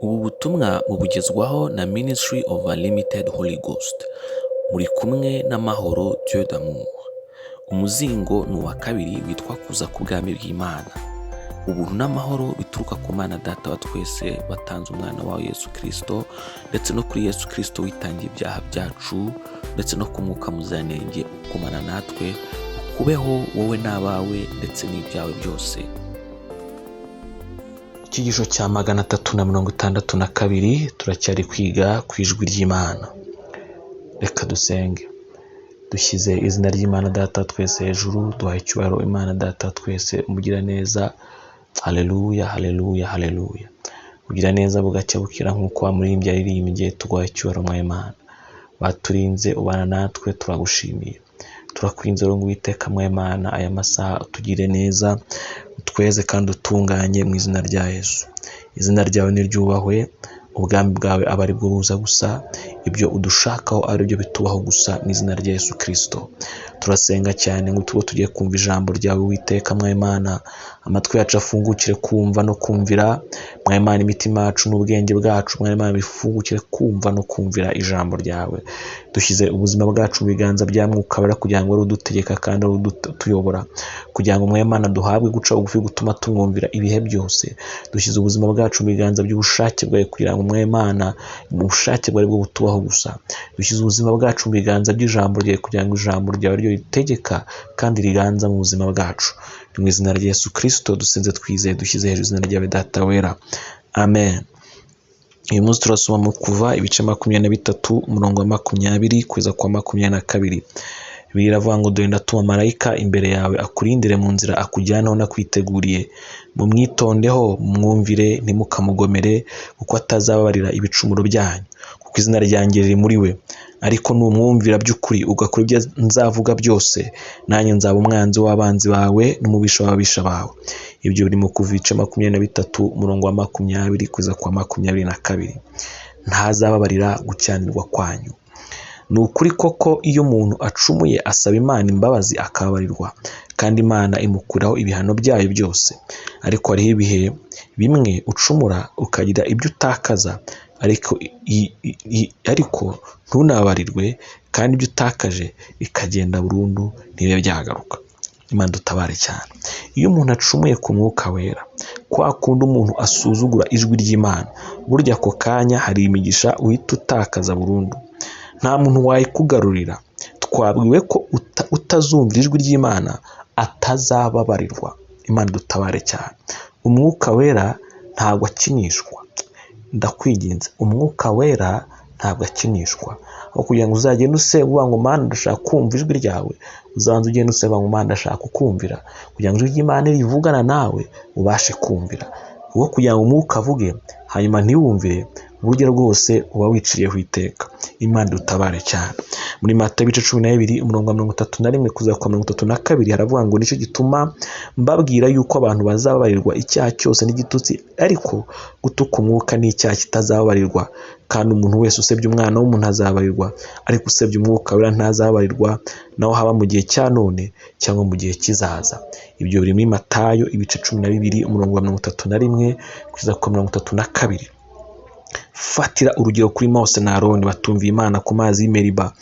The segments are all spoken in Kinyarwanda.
Ubu butumwa mubugezwaho na Ministry of Unlimited Holy Ghost. Muri kumwe n'Amahoro Dieu d'amour. Umuzingo ni uwa kabiri witwa Kuza k'Ubwami bw'Imana. Ubuntu n'amahoro bituruka ku Mana Data wa twese watanze umwana wawe Yesu Kristo, ndetse no kuri Yesu Kristo witangiye ibyaha byacu, ndetse no ku Mwuka Muziranenge ukumana natwe, ukubeho wowe n'abawe ndetse n'ibyawe byose. Icyigisho cya 362, turacyari kwiga ku ijwi ry'Imana. Reka dusenge. Dushyize izina ry'Imana Data twese hejuru, duhaye icyubahiro Imana Data twese umugiraneza. Haleluya, haleluya, haleluya. Ugira neza bugacya bukira nk'uko wa muririmbyi yaririmbye, tuguhaye icyubahiro mwa Imana. Waturinze ubana natwe, turagushimiye. Turakwinze rero ngo Uwiteka mwa Imana aya masaha utugire neza, utweze kandi utunganye mu izina rya Yesu. Izina ryawe niryubahwe, ubwami bwawe abe ari bwo buza gusa, ibyo udushakaho ari byo bitubaho gusa mu izina rya Yesu Kristo. Turasenga cyane ngo tube tugiye kumva ijambo ryawe Uwiteka mwa Imana, amatwi yacu afungukire kumva no kumvira mwa Imana, imitima yacu n'ubwenge bwacu mwa Imana bifungukire kumva no kumvira ijambo ryawe. Dushyize ubuzima bwacu mu biganza bya Mwuka Wera kugira ngo ari udutegeka kandi ari utuyobora, kugira ngo mwa Imana duhabwe guca bugufi gutuma tumwumvira ibihe byose. Dushyize ubuzima bwacu mu biganza by'ubushake bwawe kugira ngo mwa Imana ubushake bwawe bwo butubaho gusa. Dushyize ubuzima bwacu mu biganza by'ijambo ryawe kugira ngo ijambo ryawe ryo ritegeka kandi riganza mu buzima bwacu. Ni mu izina rya Yesu Kristo dusenze twizeye, dushyize hejuru izina ryawe Data Wera, amen. Uyu munsi turasoma mu Kuva ibice 23 umurongo wa 20 kugeza ku wa 22. Bibiliya iravuga ngo dore ndatuma marayika imbere yawe akurindire mu nzira akujyane aho nakwiteguriye. Mumwitondeho, mumwumvire, ntimukamugomere, kuko atazababarira ibicumuro byanyu, kuko izina ryanjye riri muri we. Ariko numwumvira by'ukuri ugakora ibyo nzavuga byose, nanjye nzaba umwanzi w'abanzi bawe n'umubisha w'ababisha bawe. Ibyo biri mu Kuva ibice 23 umurongo wa 20 kugeza ku wa 22. Ntazababarira gukiranirwa kwanyu. Ni ukuri koko iyo umuntu acumuye asaba Imana imbabazi akababarirwa, kandi Imana imukuraho ibihano byayo byose. Ariko hariho ibihe bimwe ucumura ukagira ibyo utakaza, ariko ntunabarirwe, kandi ibyo utakaje bikagenda burundu ntibibe byagaruka. Imana dutabare cyane. Iyo umuntu acumuye ku Mwuka Wera, kwa kundi umuntu asuzugura ijwi ry'Imana, burya ako kanya hari imigisha uhita utakaza burundu. Nta muntu wayikugarurira. Twabwiwe ko utazumvira ijwi ry'Imana atazababarirwa. Imana dutabare cyane. Umwuka Wera ntabwo akinishwa. Ndakwinginze, Umwuka Wera ntabwo akinishwa. Aho kugira ngo uzagende useba uvuga ngo Mana ndashaka kumva ijwi ryawe, uzabanza ugende useba ngo Mana ndashaka kukumvira, kugira ngo ijwi ry'Imana rivugana nawe ubashe kumvira. Kuko kugira ngo Umwuka avuge hanyuma ntiwumvire, burya rwose uba wiciriyeho iteka. Imana dutabare cyane. Muri Matayo ibice 12 umurongo wa 31 kugeza ku wa 32 haravuga ngo nicyo gituma mbabwira yuko abantu bazababarirwa icyaha cyose n'igitutsi, ariko gutuka Umwuka ni icyaha kitazababarirwa. Kandi umuntu wese usebya Umwana w'umuntu azababarirwa, ariko usebya Umwuka Wera ntazababarirwa, naho haba mu gihe cya none cyangwa mu gihe kizaza. Ibyo biri muri Matayo ibice 12 umurongo wa 31 kugeza ku wa 32. Fatira urugero kuri Mose na Aroni batumviye Imana ku mazi y'i Meriba,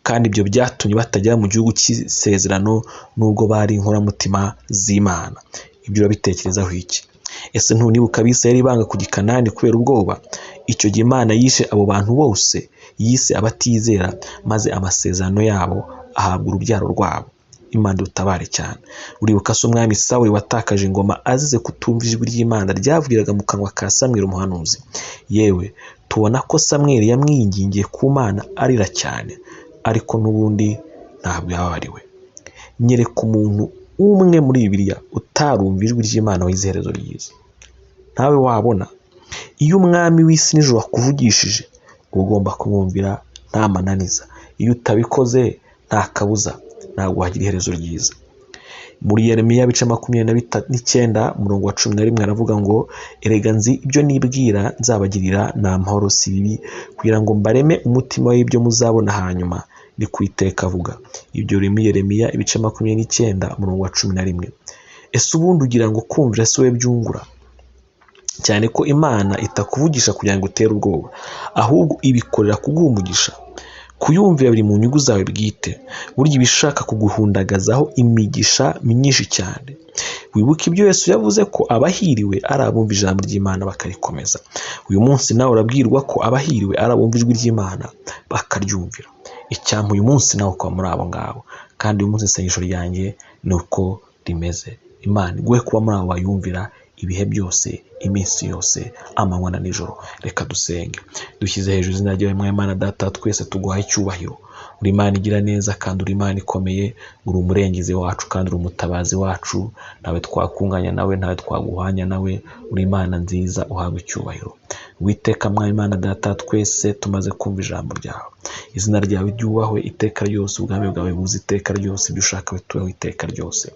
kandi ibyo byatumye batagera mu gihugu cy'isezerano nubwo bari inkoramutima z'Imana. Ibyo urabitekerezaho iki? Ese ntunibuka Abisirayeli banga kujya i Kanani kubera ubwoba? Icyo gihe Imana yishe abo bantu bose, yise abatizera, maze amasezerano yabo ahabwa urubyaro rwabo. Imana dutabare cyane. Uribuka se umwami Sawuli watakaje ingoma azize kutumva ijwi ry'Imana ryavugiraga mu kanwa ka Samweli umuhanuzi? Yewe tubona ko Samweli yamwingingiye ku Mana arira cyane, ariko n'ubundi ntabwo yababariwe. Nyereka umuntu umwe muri Bibiliya utarumva ijwi ry'Imana wagize iherezo ryiza. Ntawe wabona. Iyo umwami w'isi n'ijuru akuvugishije, uba ugomba kumwumvira nta mananiza. Iyo utabikoze nta kabuza ntabwo wagira iherezo ryiza. Muri Yeremiya ibice 29 umurongo wa 11 aravuga ngo erega nzi ibyo nibwira nzabagirira ni amahoro si bibi, kugira ngo mbareme umutima w'ibyo muzabona hanyuma, ni ku Iteka avuga. Ibyo biri muri Yeremiya ibice 29 umurongo wa 11. Ese ubundi ugira ngo kumvira si we byungura? Cyane ko Imana itakuvugisha kugira ngo utere ubwoba, ahubwo ibikorera kuguha umugisha. Kuyumvira biri mu nyungu zawe bwite. Burya iba ishaka kuguhundagazaho imigisha myinshi cyane. Wibuke ibyo Yesu yavuze ko abahiriwe ari abumva ijambo ry'Imana bakarikomeza. Uyu munsi nawe urabwirwa ko abahiriwe ari abumva ijwi ry'Imana bakaryumvira. Icyampa uyu munsi nawe ukaba muri abo ngabo. Kandi uyu munsi isengesho ryanjye ni uko rimeze. Imana iguhe kuba muri abo bayumvira ibihe byose, iminsi yose, amanywa na nijoro. Reka dusenge. Dushyize hejuru izina ryawe, Mwami Imana Data, twese tuguhaye icyubahiro. Uri Imana igira neza kandi uri Imana ikomeye, uri umurengezi wacu kandi uri umutabazi wacu, ntawe twakunganya nawe, ntawe twaguhanya nawe, uri Imana nziza uhabwa icyubahiro. Uwiteka Mwami Imana Data, twese tumaze kumva ijambo ryawe. Izina ryawe ryubahwe iteka ryose, ubwami bwawe buze iteka ryose, ibyo ushaka bitubeho iteka ryose.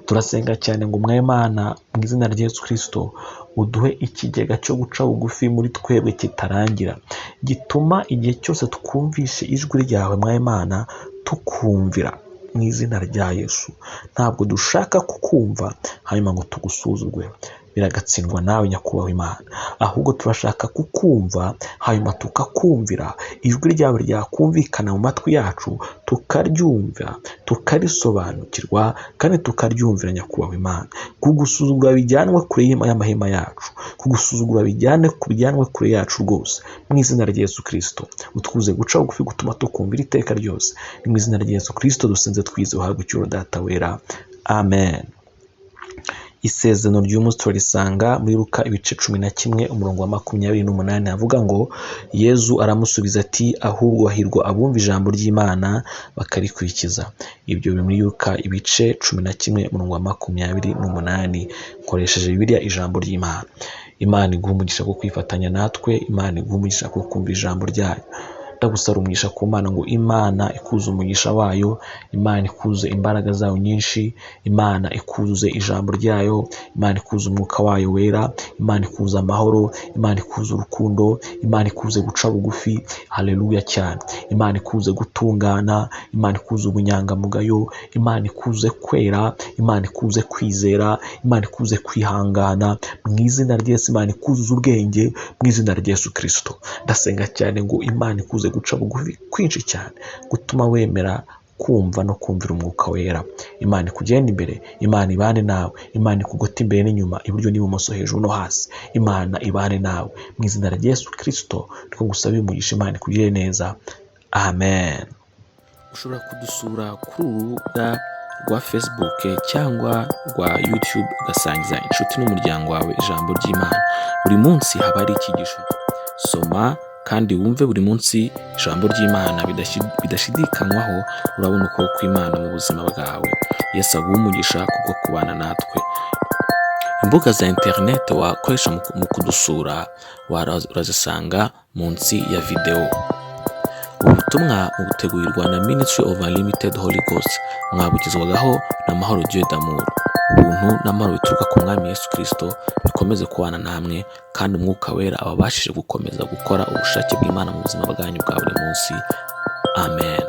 Turasenga cyane ngo Mwami Imana, mu izina rya Yesu Kristo, uduhe ikigega cyo guca bugufi muri twebwe kitarangira, gituma igihe cyose twumvishe ijwi ryawe Mwami Imana tukumvira mu izina rya Yesu. Ntabwo dushaka kukumva hanyuma ngo tugusuzugure, biragatsindwa nawe nyakubahwa Imana, ahubwo turashaka kukumva hanyuma tukakumvira, ijwi ryawe ryakumvikana mu matwi yacu tukaryumva, tukarisobanukirwa kandi tukaryumvira nyakubahwa Imana. Kugusuzugura bijyanwe kure y'amahema yacu, kugusuzugura bijyanwe kure yacu rwose mu izina rya Yesu Kristo. Utwuze guca bugufi gutuma tukumvira iteka ryose, ni mu izina rya Yesu Kristo dusenze twize, uhabwe icyubahiro Data wera, amen. Isezerano ry'umunsi turarisanga muri Luka ibice 11 umurongo wa 28, havuga ngo Yezu aramusubiza ati ahubwo hahirwa abumva ijambo ry'Imana bakarikurikiza. Ibyo biri muri Luka ibice 11 umurongo wa 28. Nkoresheje Bibiliya ijambo ry'Imana. Imana iguhe umugisha wo kwifatanya natwe, Imana iguhe umugisha wo kumva ijambo ryayo. Ndagusaba umugisha ku Mana ngo Imana ikuze umugisha wayo, Imana ikuze imbaraga zayo nyinshi, Imana ikuzuze ijambo ryayo, Imana ikuze umwuka wayo wera, Imana ikuze amahoro, Imana ikuze urukundo, Imana ikuze guca bugufi, haleluya cyane. Imana ikuze gutungana, Imana ikuze ubunyangamugayo, Imana ikuze kwera, Imana ikuze kwizera, Imana ikuze kwihangana, mu izina rya Yesu. Imana ikuzuze ubwenge mu izina rya Yesu Kristo. Ndasenga cyane ngo Imana ikuze guca bugufi kwinshi cyane gutuma wemera kumva no kumvira umwuka wera. Imana ikugenda imbere, Imana ibane nawe, Imana ikugote imbere n'inyuma, iburyo n'ibumoso, hejuru no hasi. Imana ibane nawe mu izina rya Yesu Kristo. Niko ngusaba umugisha, Imana ikugirire neza, amen. Ushobora kudusura kuri uru rubuga rwa Facebook cyangwa rwa YouTube, ugasangiza inshuti n'umuryango wawe ijambo ry'Imana. Buri munsi haba hari icyigisho. Soma kandi wumve buri munsi ijambo ry'Imana, bidashidikanywaho urabona ukuboko kw'Imana mu buzima bwawe. Yesu aguhe umugisha kubwo kubana natwe. Imbuga za interineti wakoresha mu kudusura urazisanga munsi ya videwo. Ubu butumwa butegurirwa na Ministry of Unlimited Holy Ghost, mwabugezwagaho na Mahoro Dieu d'Amour. Ubuntu n'amahoro bituruka ku Mwami Yesu Kristo bikomeze kubana namwe, kandi Umwuka Wera ababashije gukomeza gukora ubushake bw'Imana mu buzima bwanyu bwa buri munsi. Amen.